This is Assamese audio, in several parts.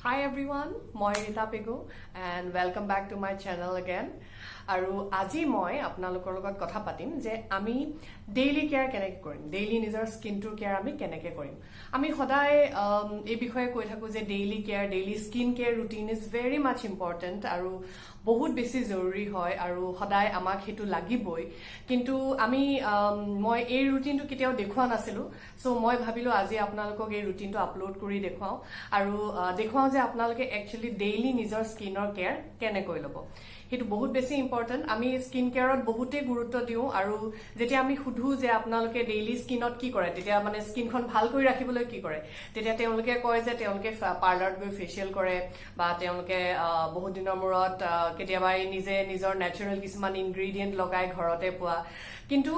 Hi everyone, মই Rita Pegu and welcome back to my channel again. আৰু আজি মই আপোনালোকৰ লগত কথা পাতিম যে আমি ডেইলি কেয়াৰ কেনেকৈ কৰিম, ডেইলি নিজৰ স্কিনটোৰ কেয়াৰ আমি কেনেকৈ কৰিম। আমি সদায় এই বিষয়ে কৈ থাকোঁ যে daily care, daily skin care routine is very much important আৰু বহুত বেছি জৰুৰী হয় আৰু সদায় আমাক সেইটো লাগিবই। কিন্তু আমি মই এই ৰুটিনটো কেতিয়াও দেখুওৱা নাছিলোঁ। চ' মই ভাবিলোঁ আজি আপোনালোকক এই ৰুটিনটো আপলোড কৰি দেখুৱাওঁ আৰু দেখুৱাওঁ যে আপোনালোকে একচুৱেলি ডেইলি নিজৰ স্কিনৰ কেয়াৰ কেনেকৈ ল'ব। সেইটো বহুত বেছি ইম্পৰ্টেণ্ট। আমি স্কিন কেয়াৰত বহুতেই গুৰুত্ব দিওঁ আৰু যেতিয়া আমি সুধো যে আপোনালোকে ডেইলি স্কিনত কি কৰে, তেতিয়া মানে স্কিনখন ভাল কৰি ৰাখিবলৈ কি কৰে, তেতিয়া তেওঁলোকে কয় যে তেওঁলোকে পাৰ্লাৰত গৈ ফেচিয়েল কৰে বা তেওঁলোকে বহুত দিনৰ মূৰত কেতিয়াবা এই নিজে নিজৰ নেচাৰেল কিছুমান ইনগ্ৰিডিয়েণ্ট লগাই ঘৰতে পোৱা। কিন্তু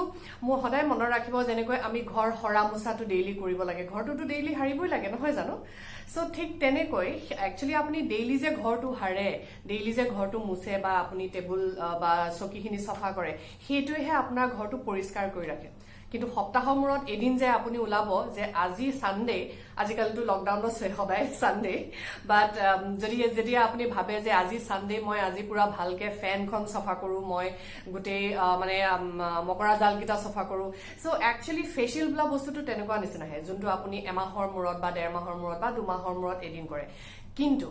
মোৰ সদায় মনত ৰাখিব, যেনেকৈ আমি ঘৰ সৰা মোচাটো ডেইলি কৰিব লাগে, ঘৰটোতো ডেইলি সাৰিবই লাগে, নহয় জানো? চ' ঠিক তেনেকৈ একচুৱেলি আপুনি ডেইলি যে ঘৰটো সাৰে, ডেইলি যে ঘৰটো মোচে বা আপুনি টেবুল বা চকীখিনি চফা কৰে, সেইটোৱেহে আপোনাৰ ঘৰটো পৰিষ্কাৰ কৰি ৰাখে। কিন্তু সপ্তাহৰ মূৰত এদিন যে আপুনি ওলাব যে আজি ছানডে, আজিকালিতো লকডাউনত সদায় ছানডে, বাট যদি যেতিয়া আপুনি ভাবে যে আজি ছানডে, মই আজি পুৰা ভালকে ফেনখন চফা কৰোঁ, মই গোটেই মানে মকৰা জালকেইটা চফা কৰোঁ। চ' একচুৱেলি ফেচিয়েল বোলা বস্তুটো তেনেকুৱা নিচিনাহে, যোনটো আপুনি এমাহৰ মূৰত বা ডেৰ মাহৰ মূৰত বা 2 মাহৰ মূৰত এদিন কৰে। কিন্তু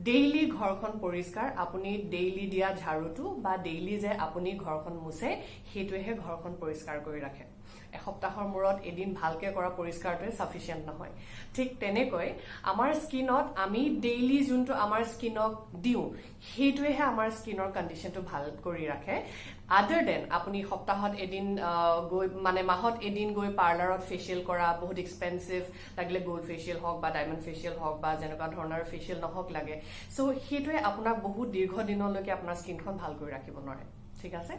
ডেইলি ঘৰখন পৰিষ্কাৰ, আপুনি ডেইলি দিয়া ঝাৰুটো বা ডেইলি যে আপুনি ঘৰখন মোচে, সেইটোৱেহে ঘৰখন পৰিষ্কাৰ কৰি ৰাখে। এসপ্তাহৰ মূৰত এদিন ভালকে কৰা পৰিষ্কাৰটোৱে চাফিচিয়েণ্ট নহয়। ঠিক তেনেকৈ আমাৰ স্কিনত আমি ডেইলি যোনটো আমাৰ স্কিনক দিওঁ, সেইটোৱেহে আমাৰ স্কিনৰ কণ্ডিশ্যনটো ভাল কৰি ৰাখে, আদাৰ then আপুনি সপ্তাহত এদিন গৈ, মানে মাহত এদিন গৈ পাৰ্লাৰত ফেচিয়েল কৰা, বহুত এক্সপেঞ্চিভ লাগিলে গ'ল্ড ফেচিয়েল হওক বা ডায়মণ্ড ফেচিয়েল হওক বা যেনেকুৱা ধৰণৰ ফেচিয়েল নহওক লাগে, চ' সেইটোৱে আপোনাক বহুত দীৰ্ঘদিনলৈকে আপোনাৰ স্কিনখন ভাল কৰি ৰাখিব নোৱাৰে। ঠিক আছে?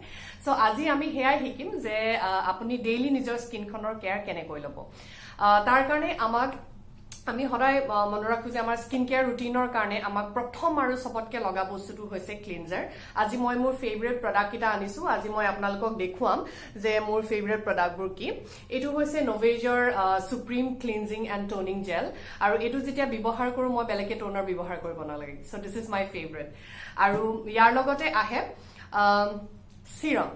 চ' আজি আমি সেয়াই শিকিম যে আপুনি ডেইলি নিজৰ স্কিনখনৰ কেয়াৰ কেনেকৈ ল'ব। তাৰ কাৰণে আমি সদায় মনত ৰাখোঁ যে আমাৰ স্কিন কেয়াৰ ৰুটিনৰ কাৰণে আমাক প্ৰথম আৰু চবতকে লগা বস্তুটো হৈছে ক্লিনজাৰ। আজি মই মোৰ ফেভৰেট প্ৰডাক্টকেইটা আনিছোঁ। আজি মই আপোনালোকক দেখুৱাম যে মোৰ ফেভৰেট প্ৰডাক্টবোৰ কি। এইটো হৈছে নভেজৰ Supreme Cleansing and Toning Gel আৰু এইটো যেতিয়া ব্যৱহাৰ কৰোঁ, মই বেলেগকে টোনাৰ ব্যৱহাৰ কৰিব নালাগে। So this is my favourite. আৰু ইয়াৰ লগতে আহে চিৰাম।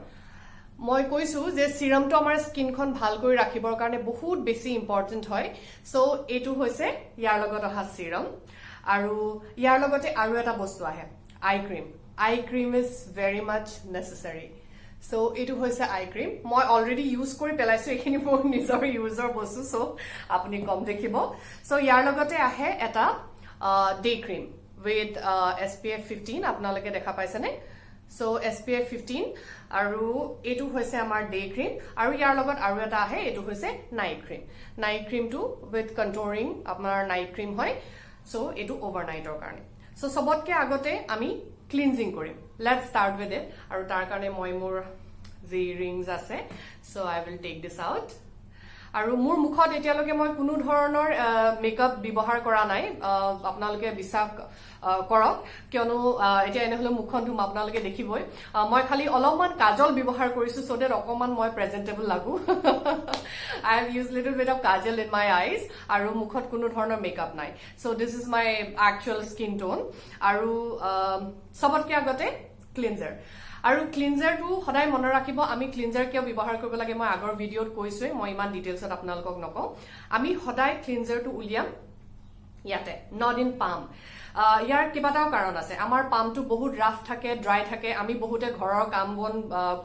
মই কৈছো যে চিৰামটো আমাৰ স্কিনখন ভাল কৰি ৰাখিবৰ কাৰণে বহুত বেছি ইম্পৰ্টেণ্ট হয়। চ' এইটো হৈছে ইয়াৰ লগত অহা চিৰাম। আৰু ইয়াৰ লগতে আৰু এটা বস্তু আহে, eye cream. Eye cream is very much necessary. So এইটো হৈছে আই ক্ৰীম। মই অলৰেডি ইউজ কৰি পেলাইছো, এইখিনি মোৰ নিজৰ ইউজৰ বস্তু, চ' আপুনি কম দেখিব। চ' ইয়াৰ লগতে আহে এটা day cream with SPF 15। আপোনালোকে দেখা পাইছেনে? চ' এছপিএফ 15 আৰু এইটো হৈছে আমাৰ ডে ক্ৰীম। আৰু ইয়াৰ লগত আৰু এটা আহে, এইটো হৈছে নাইট ক্ৰীম। নাইট ক্ৰীমটো উইথ কণ্টৰিং আপোনাৰ নাইট ক্ৰীম হয়। চ' এইটো অভাৰনাইটৰ কাৰণে। চ' চবতকে আগতে আমি ক্লিনজিং কৰিম। Let's start with it. আৰু তাৰ কাৰণে মই মোৰ যি ৰিংছ আছে, so I will take this out. আৰু মোৰ মুখত এতিয়ালৈকে মই কোনো ধৰণৰ মেকআপ ব্যৱহাৰ কৰা নাই, আপোনালোকে বিশ্বাস কৰক। কিয়নো এতিয়া এনেহ'লে মুখখন ধুম, আপোনালোকে দেখিবই। মই খালি অলপমান কাজল ব্যৱহাৰ কৰিছো, চ' ডেট অকণমান মই প্ৰেজেণ্টেবল লাগো। I have used little bit of kajal in my eyes আৰু মুখত কোনো ধৰণৰ মেকআপ নাই। So this is my actual skin tone. আৰু চবতকে আগতে ক্লিনজাৰ। আৰু ক্লিনজাৰটো সদায় মনত ৰাখিব, আমি ক্লিনজাৰ কিয় ব্যৱহাৰ কৰিব লাগে মই আগৰ ভিডিঅ'ত কৈছোৱেই, মই ইমান ডিটেইলছত আপোনালোকক নকওঁ। আমি সদায় ক্লিনজাৰটো উলিয়াম ইয়াতে, not in পাম। ইয়াৰ কেইবাটাও কাৰণ আছে। আমাৰ পামটো বহুত ৰাফ থাকে, ড্ৰাই থাকে। আমি বহুতে ঘৰৰ কাম বন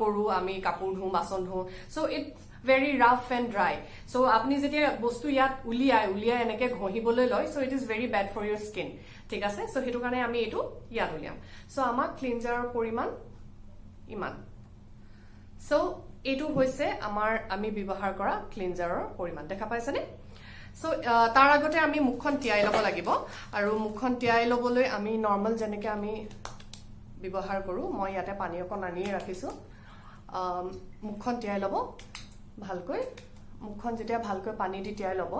কৰোঁ, আমি কাপোৰ ধোঁ, বাচন ধোঁ, so it's very rough and dry. So আপুনি যেতিয়া বস্তু ইয়াত উলিয়াই উলিয়াই এনেকে ঘঁহিবলৈ লয়, so it is very bad for your skin. ঠিক আছে? চ' সেইটো কাৰণে আমি এইটো ইয়াত উলিয়াম। চ' আমাক ক্লিনজাৰৰ পৰিমাণ ইমান। চ' এইটো হৈছে আমি ব্যৱহাৰ কৰা ক্লিনজাৰৰ পৰিমাণ, দেখা পাইছেনে? চ' তাৰ আগতে আমি মুখখন তিয়াই ল'ব লাগিব। আৰু মুখখন তিয়াই ল'বলৈ আমি নৰ্মেল যেনেকে আমি ব্যৱহাৰ কৰোঁ, মই ইয়াতে পানী অকণ আনিয়ে ৰাখিছোঁ। মুখখন তিয়াই ল'ব ভালকৈ। মুখখন যেতিয়া ভালকৈ পানী দি তিয়াই ল'ব,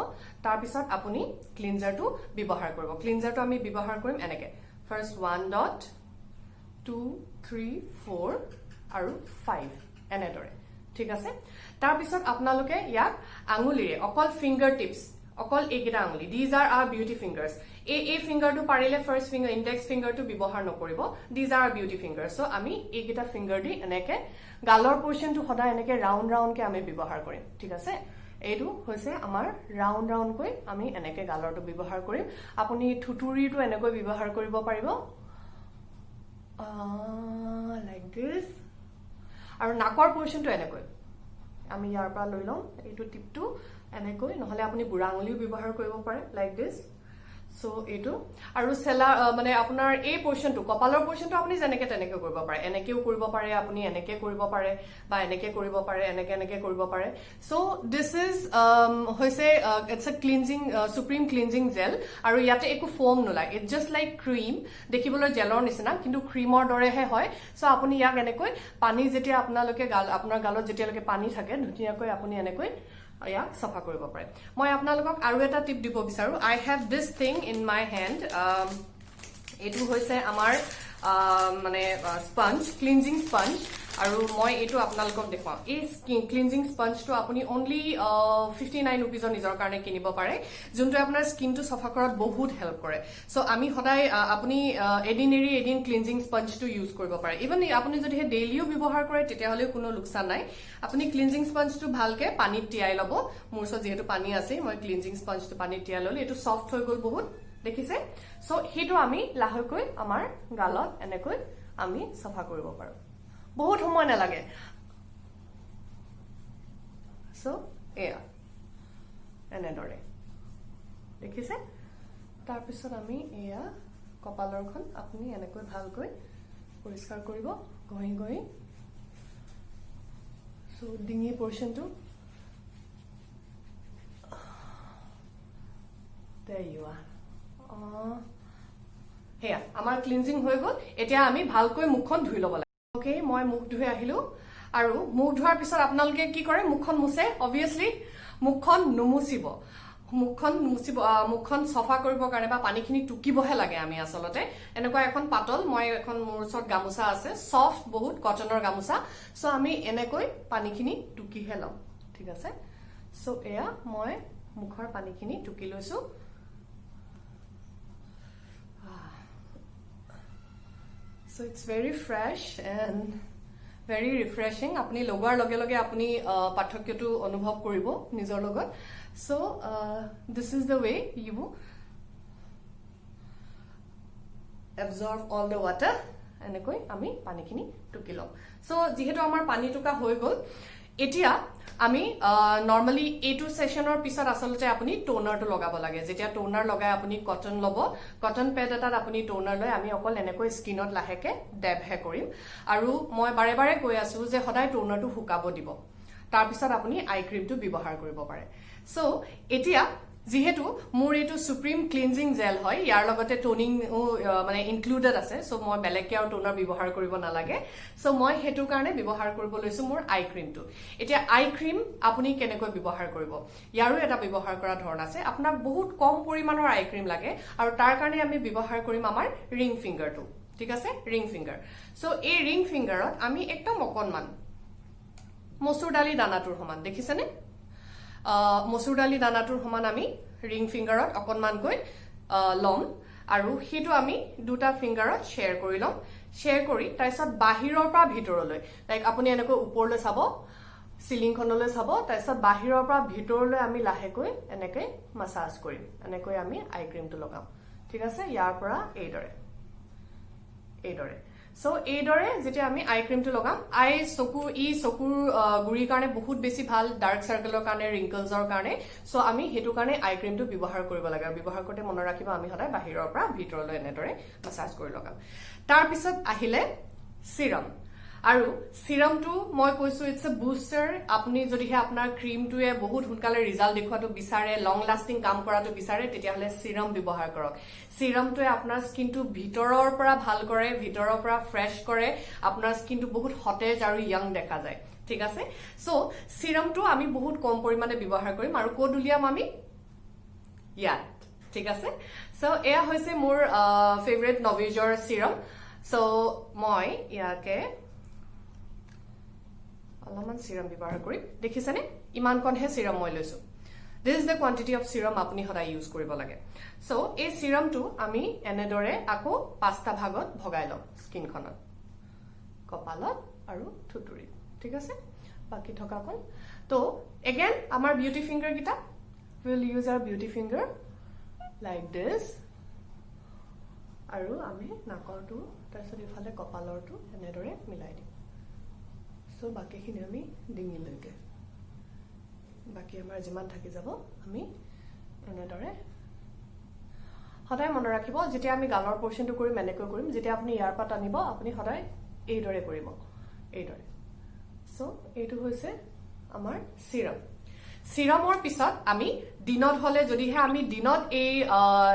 তাৰপিছত আপুনি ক্লিনজাৰটো ব্যৱহাৰ কৰিব। ক্লিনজাৰটো আমি ব্যৱহাৰ কৰিম এনেকে, first one dot, two, three, four আৰু ফাইভ, এনেদৰে। ঠিক আছে? তাৰপিছত আপোনালোকে ইয়াক আঙুলিৰে, অকল ফিংগাৰ টিপছ, অকল এইকেইটা আঙুলি, these are our beauty fingers, এই ফিংগাৰটো পাৰিলে ফাৰ্ষ্ট ফিংগাৰ, ইণ্ডেক্স ফিংগাৰটো ব্যৱহাৰ নকৰিব। These are beauty finger. So আমি এইকেইটা ফিংগাৰ দি এনেকে গালৰ পৰ্চনটো সদায় এনেকে ৰাউণ্ড ৰাউণ্ডকে আমি ব্যৱহাৰ কৰিম, ঠিক আছে? এইটো হৈছে আমাৰ ৰাউণ্ড ৰাউণ্ডকৈ আমি এনেকে গালৰটো ব্যৱহাৰ কৰিম। আপুনি থুতুৰিটো এনেকৈ ব্যৱহাৰ কৰিব পাৰিব, লাইক দিছ। আৰু নাকৰ পৰ্চনটো এনেকৈ আমি ইয়াৰ পৰা লৈ ল'ম এইটো টিপটো এনেকৈ, নহ'লে আপুনি বুঢ়া আঙুলিও ব্যৱহাৰ কৰিব পাৰে, লাইক দিছ। চ' এইটো আৰু চেলা মানে আপোনাৰ এই পৰ্চনটো, কপালৰ পৰ্চনটো আপুনি যেনেকে তেনেকে কৰিব পাৰে। এনেকেও কৰিব পাৰে আপুনি, এনেকে কৰিব পাৰে বা এনেকে কৰিব পাৰে, এনেকে এনেকে কৰিব পাৰে। চ' this is হৈছে it's a cleansing, supreme cleansing gel আৰু ইয়াতে একো ফ'ম নোলায়। It's just like cream, দেখিবলৈ জেলৰ নিচিনা কিন্তু ক্ৰীমৰ দৰেহে হয়। চ' আপুনি ইয়াক এনেকৈ পানী যেতিয়া আপোনালোকে গাল আপোনাৰ গালত যেতিয়ালৈকে পানী থাকে, ধুনীয়াকৈ আপুনি এনেকৈ ইয়াক চাফা কৰিব পাৰে। মই আপোনালোকক আৰু এটা টিপ দিব বিচাৰোঁ। I have this thing in my hand. এইটো হৈছে আমাৰ মানে স্পঞ্জ, ক্লিনজিং স্পঞ্জ আৰু মই এইটো আপোনালোকক দেখুৱাম। এই ক্লিনজিং স্পঞ্জটো আপুনি অনলি 59 ৰুপিজৰ নিজৰ কাৰণে কিনিব পাৰে, যোনটোৱে আপোনাৰ স্কিনটো চাফা কৰাত বহুত হেল্প কৰে। চ' আমি সদায় আপুনি এদিন এৰি এদিন ক্লিনজিং স্পঞ্জটো ইউজ কৰিব পাৰে। ইভেন আপুনি যদিহে ডেইলিও ব্যৱহাৰ কৰে, তেতিয়াহ'লেও কোনো লোকচান নাই। আপুনি ক্লিনজিং স্পঞ্জটো ভালকে পানীত তিয়াই ল'ব। মোৰ ওচৰত যিহেতু পানী আছেই, মই ক্লিনজিং স্পঞ্জটো পানীত তিয়াই ল'লো। এইটো ছফ্ট হৈ গ'ল বহুত, দেখিছে? চ' সেইটো আমি লাহেকৈ আমাৰ গালত এনেকৈ আমি চাফা কৰিব পাৰোঁ। বহুত সময় নালাগে। চ' এয়া এনেদৰে দেখিছে। তাৰপিছত আমি এয়া কপালৰখন আপুনি এনেকৈ ভালকৈ পৰিষ্কাৰ কৰিব ঘঁহি ঘঁহি। চ' ডিঙি পৰ্চনটো। There you are. সেয়া আমাৰ ক্লিনজিং হৈ গ'ল। এতিয়া আমি ভালকৈ মুখখন ধুই ল'ব লাগে। অ'কে, মই মুখ ধুই আহিলো আৰু মুখ ধোৱাৰ পিছত আপোনালোকে কি কৰে? মুখখন মুচে। অভিয়াছলি মুখখন নুমুচিব। মুখখন মুচিব, মুখখন চফা কৰিবৰ কাৰণে বা পানীখিনি টুকিবহে লাগে। আমি আচলতে এনেকুৱা এখন পাতল, মই এখন মোৰ ওচৰত গামোচা আছে, ছফ্ট বহুত কটনৰ গামোচা। চ' আমি এনেকৈ পানীখিনি টুকিহে ল'ম, ঠিক আছে? চ' এয়া মই মুখৰ পানীখিনি টুকি লৈছো। So it's very fresh and very refreshing. আপুনি লগোৱাৰ লগে লগে আপুনি পাৰ্থক্যটো অনুভৱ কৰিব নিজৰ লগত। So this is the way you absorb all the water. এনেকৈ আমি পানীখিনি টুকি ল'ম। চ' যিহেতু আমাৰ পানী টোকা হৈ গ'ল, এতিয়া আমি নৰ্মেলি এইটো ছেশ্যনৰ পিছত আচলতে আপুনি টোনাৰটো লগাব লাগে। যেতিয়া টোনাৰ লগাই আপুনি কটন ল'ব, কটন পেড এটাত আপুনি টোনাৰ লৈ আমি অকল এনেকৈ স্কিনত লাহেকে ডেবহে কৰিম। আৰু মই বাৰে বাৰে কৈ আছো যে সদায় টোনাৰটো শুকাব দিব, তাৰপিছত আপুনি আই ক্ৰীমটো ব্যৱহাৰ কৰিব পাৰে। চ' এতিয়া যিহেতু মোৰ এইটো চুপ্ৰিম ক্লিনজিং জেল হয়, ইয়াৰ লগতে টনিঙো মানে ইনক্লুডেড আছে। চ' মই বেলেগকে আৰু টোনাৰ ব্যৱহাৰ কৰিব নালাগে। চ' মই সেইটো কাৰণে ব্যৱহাৰ কৰিব লৈছো মোৰ আই ক্ৰীমটো। এতিয়া আই ক্ৰীম আপুনি কেনেকৈ ব্যৱহাৰ কৰিব? ইয়াৰো এটা ব্যৱহাৰ কৰা ধৰণ আছে। আপোনাক বহুত কম পৰিমাণৰ আই ক্ৰীম লাগে আৰু তাৰ কাৰণে আমি ব্যৱহাৰ কৰিম আমাৰ ৰিং ফিংগাৰটো, ঠিক আছে? Ring finger. চ' এই ৰিং ফিংগাৰত আমি একদম অকণমান, মচুৰ দালি দানাটোৰ সমান, দেখিছেনে? মচুৰ দালি দানাটোৰ সমান আমি ৰিং ফিংগাৰত অকণমানকৈ ল'ম আৰু সেইটো আমি দুটা ফিংগাৰত শ্বেয়াৰ কৰি ল'ম। শ্বেয়াৰ কৰি তাৰপিছত বাহিৰৰ পৰা ভিতৰলৈ, লাইক আপুনি এনেকৈ ওপৰলৈ চাব, চিলিংখনলৈ চাব, তাৰপিছত বাহিৰৰ পৰা ভিতৰলৈ আমি লাহেকৈ এনেকৈ মাছাজ কৰিম। এনেকৈ আমি আই ক্ৰীমটো লগাম, ঠিক আছে? ইয়াৰ পৰা এইদৰে এইদৰে। চ' এইদৰে যেতিয়া আমি আই ক্ৰীমটো লগাম, আই চকু ই চকুৰ গুৰিৰ কাৰণে বহুত বেছি ভাল, ডাৰ্ক চাৰ্কেলৰ কাৰণে, ৰিংকলছৰ কাৰণে। চ' আমি সেইটো কাৰণে আই ক্ৰীমটো ব্যৱহাৰ কৰিব লাগে আৰু ব্যৱহাৰ কৰোঁতে মনত ৰাখিব, আমি সদায় বাহিৰৰ পৰা ভিতৰলৈ এনেদৰে মাছাজ কৰি লগাম। তাৰপিছত আহিলে চিৰাম আৰু চিৰামটো মই কৈছো, it's a booster. আপুনি যদিহে আপোনাৰ ক্ৰীমটোৱে বহুত সোনকালে ৰিজাল্ট দেখুৱাটো বিচাৰে, লং লাষ্টিং কাম কৰাটো বিচাৰে, তেতিয়াহ'লে চিৰাম ব্যৱহাৰ কৰক। চিৰামটোৱে আপোনাৰ স্কিনটো ভিতৰৰ পৰা ভাল কৰে, ভিতৰৰ পৰা ফ্ৰেছ কৰে, আপোনাৰ স্কিনটো বহুত সতেজ আৰু য়াং দেখা যায়, ঠিক আছে? চ' চিৰামটো আমি বহুত কম পৰিমাণে ব্যৱহাৰ কৰিম আৰু ক'ত উলিয়াম আমি? ইয়াত, ঠিক আছে? চ' এয়া হৈছে মোৰ ফেভৰেট নভিজৰ চিৰাম। চ' মই ইয়াকে অলপমান চিৰাম ব্যৱহাৰ কৰিম। দেখিছেনে? ইমানকণহে চিৰাম মই লৈছো। This is the quantity of serum আপুনি সদায় ইউজ কৰিব লাগে। চ' এই চিৰামটো আমি এনেদৰে আকৌ পাঁচটা ভাগত ভগাই ল'ম, স্কিনখনত, কপালত আৰু থুতুৰিত, ঠিক আছে? বাকী থকাকণ তো এগেইন আমাৰ beauty ফিংগাৰকেইটা, will use our beauty finger like this আৰু আমি নাকৰটো, তাৰপিছত ইফালে কপালৰটো এনেদৰে মিলাই দিম। চ' বাকীখিনি আমি ডিঙিলৈকে, বাকী আমাৰ যিমান থাকি যাব আমি এনেদৰে। সদায় মনত ৰাখিব, যেতিয়া আমি গালৰ পৰ্চনটো কৰিম এনেকৈ কৰিম, যেতিয়া আপুনি ইয়াৰ পৰা টানিব আপুনি সদায় এইদৰে কৰিব, এইদৰে। চ' এইটো হৈছে আমাৰ চিৰাম। চিৰামৰ পিছত আমি দিনত হ'লে, যদিহে আমি দিনত এই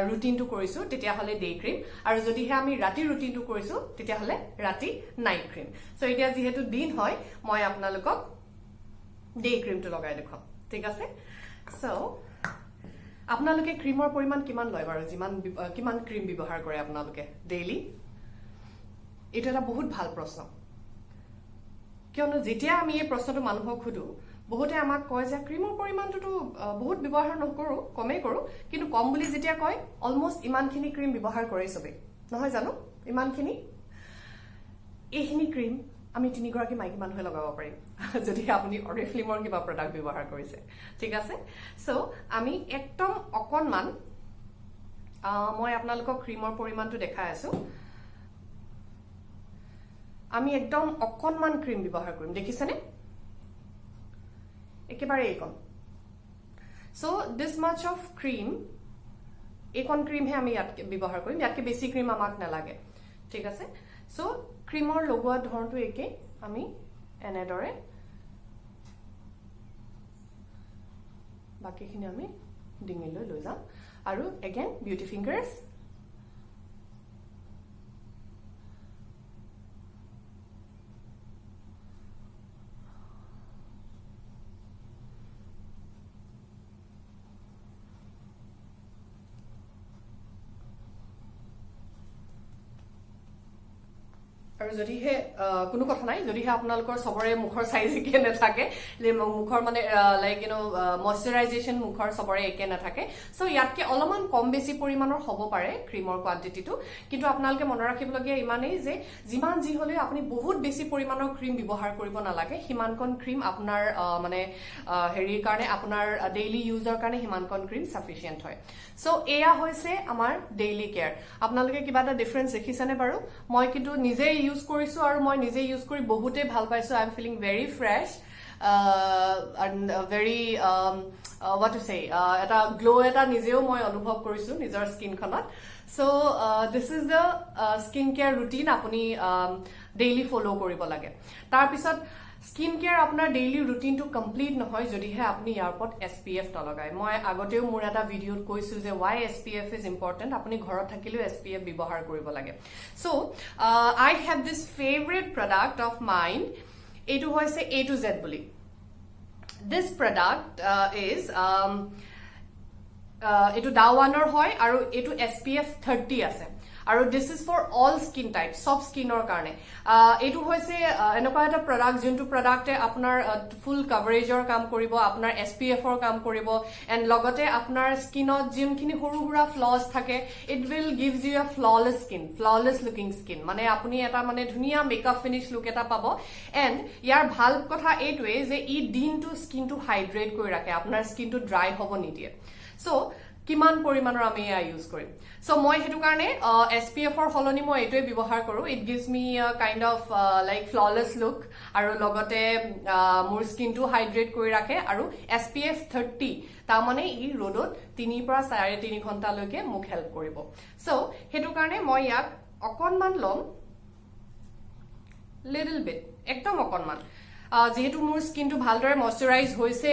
ৰুটিনটো কৰিছোঁ তেতিয়াহ'লে ডে ক্ৰীম আৰু যদিহে আমি ৰাতি ৰুটিনটো কৰিছোঁ তেতিয়াহ'লে ৰাতি নাইট ক্ৰীম। চ' এতিয়া যিহেতু দিন হয়, মই আপোনালোকক ডে ক্ৰীমটো লগাই দেখুৱাম, ঠিক আছে? চ' আপোনালোকে ক্ৰীমৰ পৰিমাণ কিমান লয় বাৰু? কিমান ক্ৰীম ব্যৱহাৰ কৰে আপোনালোকে ডেইলি? এইটো এটা বহুত ভাল প্ৰশ্ন, কিয়নো যেতিয়া আমি এই প্ৰশ্নটো মানুহক সোধো, বহুতে আমাক কয় যে ক্ৰীমৰ পৰিমাণটোতো বহুত ব্যৱহাৰ নকৰোঁ, কমেই কৰোঁ। কিন্তু কম বুলি যেতিয়া কয়, অলমষ্ট ইমানখিনি ক্ৰীম ব্যৱহাৰ কৰে চবেই, নহয় জানো? ইমানখিনি, এইখিনি ক্ৰীম আমি তিনিগৰাকী মাইকী মানুহে লগাব পাৰিম, যদি আপুনি অৰিফ্লিমৰ কিবা প্ৰডাক্ট ব্যৱহাৰ কৰিছে, ঠিক আছে? চ' আমি একদম অকণমান, মই আপোনালোকক ক্ৰীমৰ পৰিমাণটো দেখাই আছো। আমি একদম অকণমান ক্ৰীম ব্যৱহাৰ কৰিম, দেখিছেনে? একেবাৰে এইকণ। So this much of cream, এইকণ ক্ৰীমহে আমি ইয়াত ব্যৱহাৰ কৰিম, ইয়াতকৈ বেছি ক্ৰীম আমাক নালাগে, ঠিক আছে? চ' ক্ৰীমৰ লগোৱা ধৰণটো একেই, আমি এনেদৰে বাকীখিনি আমি ডিঙিলৈ লৈ যাম আৰু এগেইন বিউটি ফিংগাৰ্ছ। আৰু যদিহে কোনো কথা নাই, যদিহে আপোনালোকৰ চবৰে মুখৰ চাইজ একে নাথাকে, যে মুখৰ মানে লাইক you know মইশ্চাৰাইজেশ্যন মুখৰ চবৰে একে নাথাকে, চ' ইয়াতকে অলপমান কম বেছি পৰিমাণৰ হ'ব পাৰে ক্ৰীমৰ কোৱান্টিটিটো। কিন্তু আপোনালোকে মনত ৰাখিবলগীয়া ইমানেই যে যিমান যি হ'লেও আপুনি বহুত বেছি পৰিমাণৰ ক্ৰীম ব্যৱহাৰ কৰিব নালাগে। সিমানকণ ক্ৰীম আপোনাৰ মানে হেৰিৰ কাৰণে, আপোনাৰ ডেইলি ইউজৰ কাৰণে সিমানকণ ক্ৰীম চাফিচিয়েণ্ট হয়। চ' এয়া হৈছে আমাৰ ডেইলি কেয়াৰ। আপোনালোকে কিবা এটা ডিফাৰেঞ্চ দেখিছেনে বাৰু? মই কিন্তু নিজে ইউজ কৰিছো আৰু মই নিজে ইউজ কৰি বহুতেই ভাল পাইছো। I am feeling very fresh and very, what to say, এটা গ্ল' এটা নিজেও মই অনুভৱ কৰিছো নিজৰ স্কিনখনত। So this is the skin care routine আপুনি ডেইলি ফ'ল' কৰিব লাগে। তাৰপিছত স্কিন কেয়াৰ আপোনাৰ ডেইলি ৰুটিনটো কমপ্লিট নহয় যদিহে আপুনি ইয়াৰ ওপৰত এছপিএফ নলগায়। মই আগতেও মোৰ এটা ভিডিঅ'ত কৈছো যে why SPF is important। আপুনি ঘৰত থাকিলেও এছপিএফ ব্যৱহাৰ কৰিব লাগে। So I have this favourite product of mine, এইটো হৈছে এ টু জেড বুলি। দিছ প্ৰডাক্ট is এইটো ডাৱানৰ হয় আৰু এইটো এছপিএফ 30 আছে আৰু this is for all skin type, চব স্কিনৰ কাৰণে। এইটো হৈছে এনেকুৱা এটা প্ৰডাক্ট যোনটো প্ৰডাক্টে আপোনাৰ ফুল কভাৰেজৰ কাম কৰিব, আপোনাৰ এছপিএফৰ কাম কৰিব এণ্ড লগতে আপোনাৰ স্কিনত যোনখিনি সৰু সুৰা ফ্লজ থাকে, it will gives you a flawless skin, flawless looking skin। মানে আপুনি এটা মানে ধুনীয়া মেকআপ ফিনিছ লুক এটা পাব। এণ্ড ইয়াৰ ভাল কথা এইটোৱে যে ই দিনটো স্কিনটো হাইড্ৰেট কৰি ৰাখে, আপোনাৰ স্কিনটো ড্ৰাই হ'ব নিদিয়ে। চ' কিমান পৰিমাণৰ আমি এয়া ইউজ কৰিম? চ' মই সেইটো কাৰণে এছপিএফৰ সলনি মই এইটোৱে ব্যৱহাৰ কৰোঁ। It gives me kind of like flawless look আৰু লগতে মোৰ স্কিনটো হাইড্ৰেট কৰি ৰাখে আৰু এছপিএফ 30, তাৰমানে ই ৰ'দত 3ৰ পৰা 3.5 ঘণ্টালৈকে মোক হেল্প কৰিব। চ' সেইটো কাৰণে মই ইয়াক অকণমান ল'ম, লিটল বিট, একদম অকণমান। যিহেতু মোৰ স্কিনটো ভালদৰে মইশ্চাৰাইজ হৈছে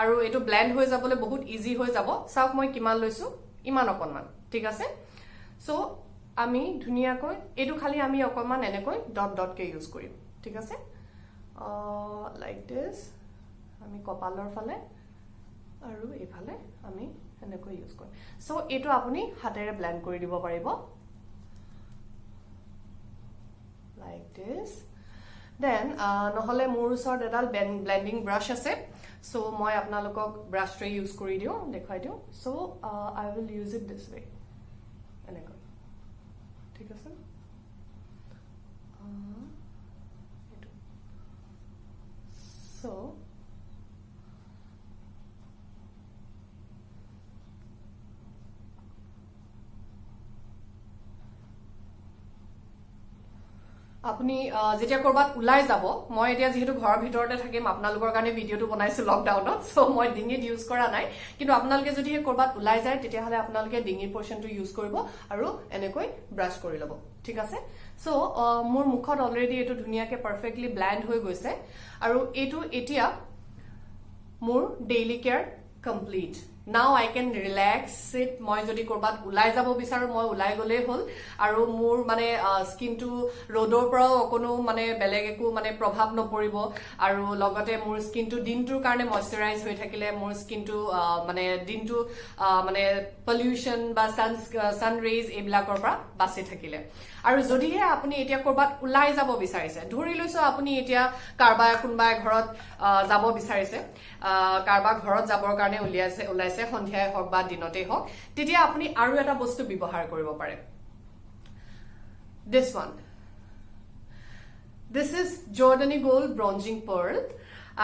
আৰু এইটো ব্লেণ্ড হৈ যাবলৈ বহুত ইজি হৈ যাব। চাওক, মই কিমান লৈছো, ইমান অকণমান, ঠিক আছে? চ' আমি ধুনীয়াকৈ এইটো খালি আমি অকণমান এনেকৈ ডট ডটকৈ ইউজ কৰিম, ঠিক আছে? লাইক দিছ, আমি কপালৰ ফালে আৰু এইফালে আমি এনেকৈ ইউজ কৰিম। চ' এইটো আপুনি হাতেৰে ব্লেণ্ড কৰি দিব পাৰিব লাইক দিছ। দেন নহ'লে মোৰ ওচৰত এডাল ব্লেণ্ডিং ব্ৰাছ আছে। চ' মই আপোনালোকক ব্ৰাছটোৱে ইউজ কৰি দিওঁ, দেখুৱাই দিওঁ। So I will use it this way, এনেকৈ, ঠিক আছে? এইটো। চ' আপুনি যেতিয়া ক'ৰবাত ওলাই যাব, মই এতিয়া যিহেতু ঘৰৰ ভিতৰতে থাকিম, আপোনালোকৰ কাৰণে ভিডিঅ'টো বনাইছো লকডাউনত, চ' মই ডিঙিত ইউজ কৰা নাই। কিন্তু আপোনালোকে যদি ক'ৰবাত ওলাই যায়, তেতিয়াহ'লে আপোনালোকে ডিঙিৰ পৰ্চনটো ইউজ কৰিব আৰু এনেকৈ ব্ৰাছ কৰি ল'ব, ঠিক আছে? চ' মোৰ মুখত অলৰেডি এইটো ধুনীয়াকৈ পাৰফেক্টলি ব্লেণ্ড হৈ গৈছে আৰু এইটো এতিয়া মোৰ daily care complete. Now I can relax it. মই যদি ক'ৰবাত ওলাই যাব বিচাৰোঁ, মই ওলাই গ'লেই হ'ল আৰু মোৰ মানে স্কিনটো ৰ'দৰ পৰাও অকণো মানে বেলেগ একো মানে প্ৰভাৱ নপৰিব আৰু লগতে মোৰ স্কিনটো দিনটোৰ কাৰণে মইশ্চাৰাইজ হৈ থাকিলে, মোৰ স্কিনটো মানে দিনটো মানে পলিউশ্যন বা ছান ৰেইজ এইবিলাকৰ পৰা বাচি থাকিলে। আৰু যদিহে আপুনি এতিয়া ক'ৰবাত ওলাই যাব বিচাৰিছে, ধৰি লৈছো আপুনি এতিয়া কাৰোবাৰ কোনোবাই ঘৰত যাব বিচাৰিছে, কাৰোবাৰ ঘৰত যাবৰ কাৰণে উলিয়াইছে, ওলাইছে, সন্ধিয়াই হওক বা দিনতেই হওক, তেতিয়া আপুনি আৰু এটা বস্তু ব্যৱহাৰ কৰিব পাৰে, this one. This is Giordani Gold Bronzing Pearl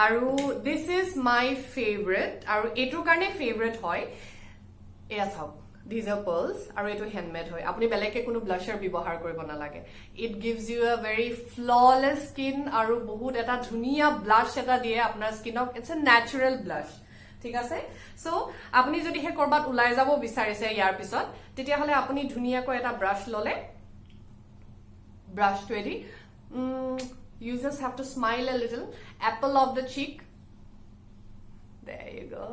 আৰু this is my favourite আৰু এইটোৰ কাৰণে ফেভৰেট হয়, এয়া চাওক, these are pearls আৰু এইটো হেণ্ডমেড হয়। আপুনি বেলেগকে কোনো ব্লাছাৰ ব্যৱহাৰ কৰিব নালাগে। It gives you a very flawless skin আৰু বহুত এটা ধুনীয়া ব্লাছ এটা দিয়ে আপোনাৰ স্কিনক। It's a natural blush, ঠিক আছে? চ' আপুনি যদিহে ক'ৰবাত ওলাই যাব বিচাৰিছে ইয়াৰ পিছত, তেতিয়াহ'লে আপুনি ধুনীয়াকৈ এটা ব্ৰাছ ল'লে, ব্ৰাছটোৱেদি you just have to smile a little, apple of the cheek, there you go.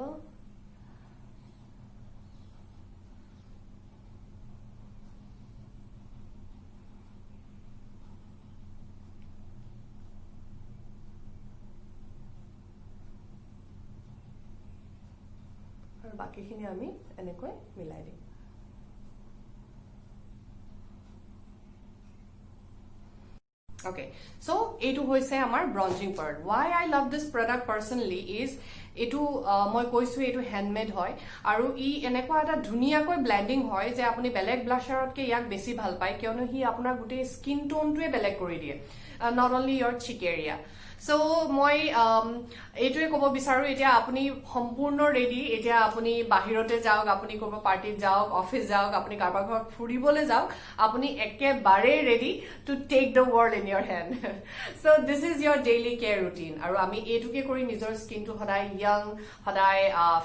আৰু বাকীখিনি আমি এনেকৈ মিলাই দিম। অ'কে, চ' এইটো হৈছে আমাৰ bronzing part. Why I love this product personally is এইটো মই কৈছোঁ, এইটো হেণ্ডমেড হয় আৰু ই এনেকুৱা এটা ধুনীয়াকৈ ব্লেণ্ডিং হয় যে আপুনি বেলেগ ব্লাছাৰতকৈ ইয়াক বেছি ভাল পায়, কিয়নো সি আপোনাৰ গোটেই স্কিন টোনটোৱে বেলেগ কৰি দিয়ে, not only your cheek area. So মই এইটোৱে ক'ব বিচাৰোঁ, এতিয়া আপুনি সম্পূৰ্ণ ৰেডি। এতিয়া আপুনি বাহিৰতে যাওক, আপুনি ক'ৰবাত পাৰ্টিত যাওক, অফিচ যাওক, আপুনি কাৰোবাৰ ঘৰত ফুৰিবলৈ যাওক, আপুনি একেবাৰেই ready to take the world in your hand. So this is your daily care routine আৰু আমি এইটোকে কৰি নিজৰ স্কিনটো সদায় য়াং, সদায়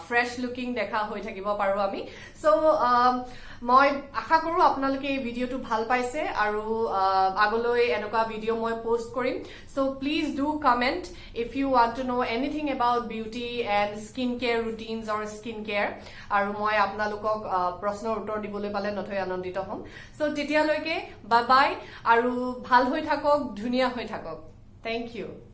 ফ্ৰেছ লুকিং দেখা হৈ থাকিব পাৰোঁ আমি। চ' মই আশা কৰোঁ আপোনালোকে এই ভিডিঅ'টো ভাল পাইছে আৰু আগলৈ এনেকুৱা ভিডিঅ' মই পষ্ট কৰিম। So please do comment if you want to know anything about beauty and skin care routines or skin care আৰু মই আপোনালোকক প্ৰশ্নৰ উত্তৰ দিবলৈ পালে নথৈ আনন্দিত হ'ম। চ' তেতিয়ালৈকে বাই বাই আৰু ভাল হৈ থাকক, ধুনীয়া হৈ থাকক। Thank you.